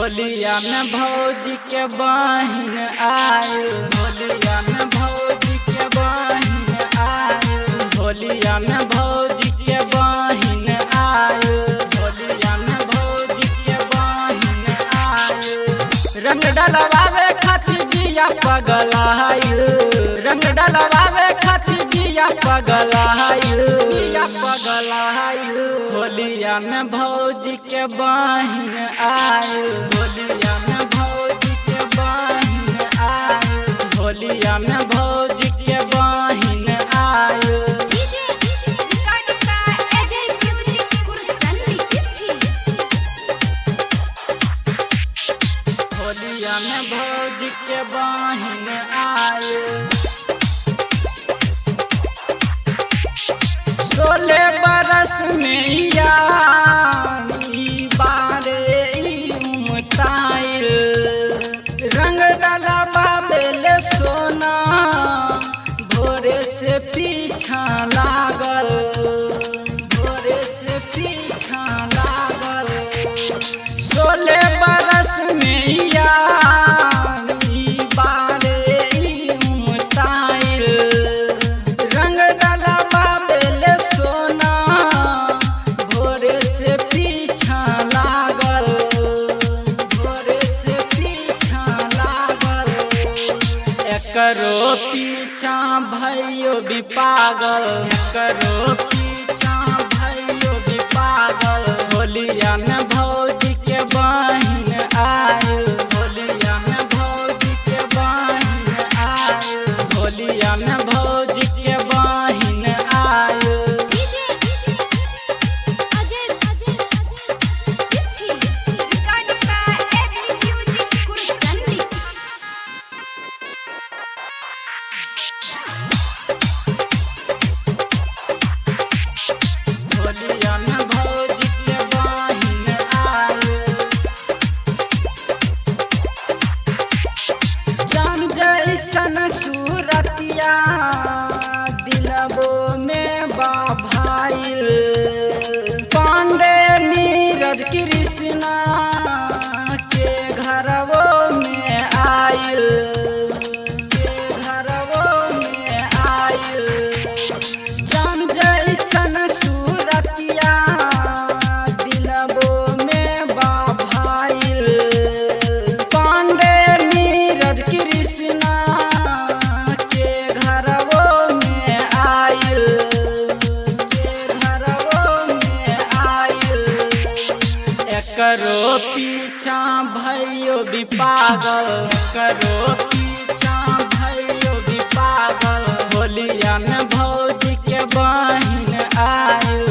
होलिया में भौजी के बहिन आयल, होलिया में भौजी के बहिन आयल, होलिया में भौजी के बहिन आयल, होलिया में भौजी के बहिन आयल। रंग डलवावे खातिर बिया पगलायल, रंग डलवावे खातिर बिया पगलायल, बिया पगलायल। होलिया में भौजी के बहिन आयल, होलिया में भौजी के बहिन आयल, होलिया में भौजी के बहिन आयल। DJ recording by AJ Music Kursandi Kisti। होलिया में भौजी के बहिन आयल। 16 बरस में ई बारे उमताइल, रंग डलवावेल सोना भोरे से पीछा लागल, भोरे से पीछा लागल। 16 बरस में ई बारे उमताइल, रंग डलवावेल सोना भोरे से पीछा लागल, भोरे से पीछा लागल। एकरो पीछा भइयो भी पागल, एकरो पीछा भइयो भी पागल। होलिया में भौजी के बहिन आयल, होलिया में भौजी के बहिन आयल, होलिया में भौजी के बहिन आयल। DJ Ajay Kisti recording by AJ Music Kursandi। होलिया में भौजी के बहिन आयल। जान जैसन सूरतिया दिलबो में बा भाईल, पांडे नीरज कृष्णा के घरवो में आयल, के घरवो में आयल। जान जैसन सूरतिया दिलबो में बा भाईल, पांडे नीरज कृष्णा के घरवो में आयल, के घरवो में आयल। एकरो पीछा भइयो भी पागल, एकरो पीछा भइयो भी पागल। होलिया में भौजी के बहिन आयल।